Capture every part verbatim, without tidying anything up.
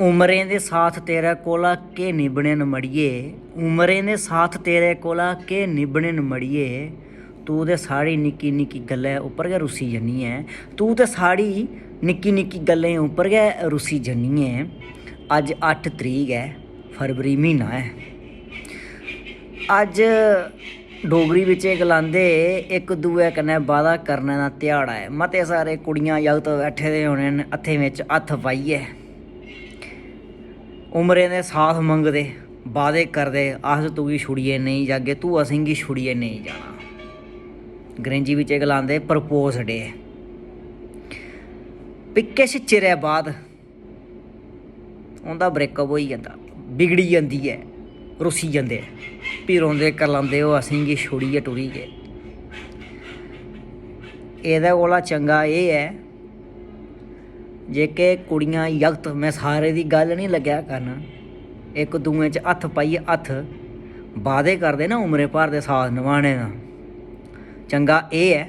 उमरें दे साथ तेरे कोला केह् निभने न मड़िये, उमरें दे साथ तेरे कोला केह् निभने न मड़िये, तूं ते साढ़ी निक्की निक्की गल्लै उप्पर गै रुस्सी जन्नी ऐ, तूं ते साढ़ी निक्की निक्की गल्लें उप्पर गै रुस्सी जन्नी ऐ। अज्ज अट्ठ तरीक ऐ, फरवरी म्हीना ऐ। अज्ज डोगरी बिच एह् गलांदे, इक दुए कन्नै वादा करने दा ध्याड़ा ऐ। मते सारे कुड़ियां जागत बैठे दे होने न हत्थें बिच हत्थ पाइयै। उमरें दे साथ मंगदे, वादे करदे, "अस तुगी छुड़ियै नेईं जागे, तू असेंगी छुड़ियै नेईं जाना।" अंग्रेजी बिच एह् गलांदे प्रपोज डे। फ्ही किश चिरै बाद उं'दा ब्रेकअप होई जंदा, बिगड़ी जंदी ऐ, रुस्सी जंदे, फ्ही रोंदे करलांदे, "ओह् असेंगी छुड़ियै टुरी गे।" एह्दे कोला चंगा एह् ऐ, जेह्के कुड़ियां जागत, में सारे दी गल्ल निं लग्गेआ करन, इक दूए च हत्थ पाइयै हत्थ, वादे करदे ना उमरे भर दे साथ नभाने दा, चंगा एह् ऐ,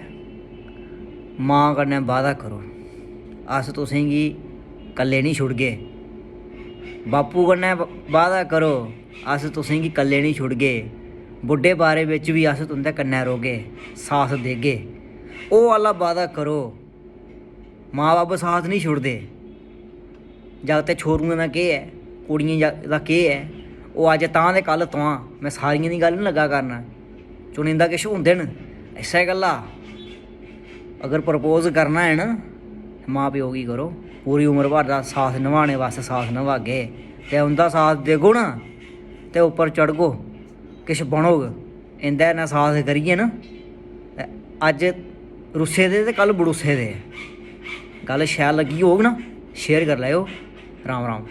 मां कन्नै वादा करो, "अस तुसेंगी कल्ले निं छुड़गे।" बापू कन्नै वादा करो, "अस तुसेंगी कल्ले निं छुड़गे।" बुड्ढे बारे बिच बी अस तुं'दे कन्नै रौह्गे, साथ देगे। ओह् आह्ला वादा करो। मां बब्ब साथ निं छुड़दे। जागतें छोरुएं दा केह् ऐ, कुड़ियें जा-, दा केह् ऐ? ओह् अज्ज तां ते कल्ल तुआं। में सारियें दी गल्ल निं लग्गा करना। चुनिंदा किश होंदे न। इस्सै गल्ला अगर प्रपोज करना ऐ ना, ते मां प्यो गी करो। पूरी उम्र भर दा साथ नभाने बास्तै साथ नभागे, ते उं'दा साथ देगो ना, ते उप्पर चढ़गो, किश बनोग। इं'दे कन्नै साथ करियै ना, ते अज्ज रुस्से दे ते कल बड़ुस्से दे। गल्ल शैल लग्गी होग ना, शेयर करी लैओ। राम राम।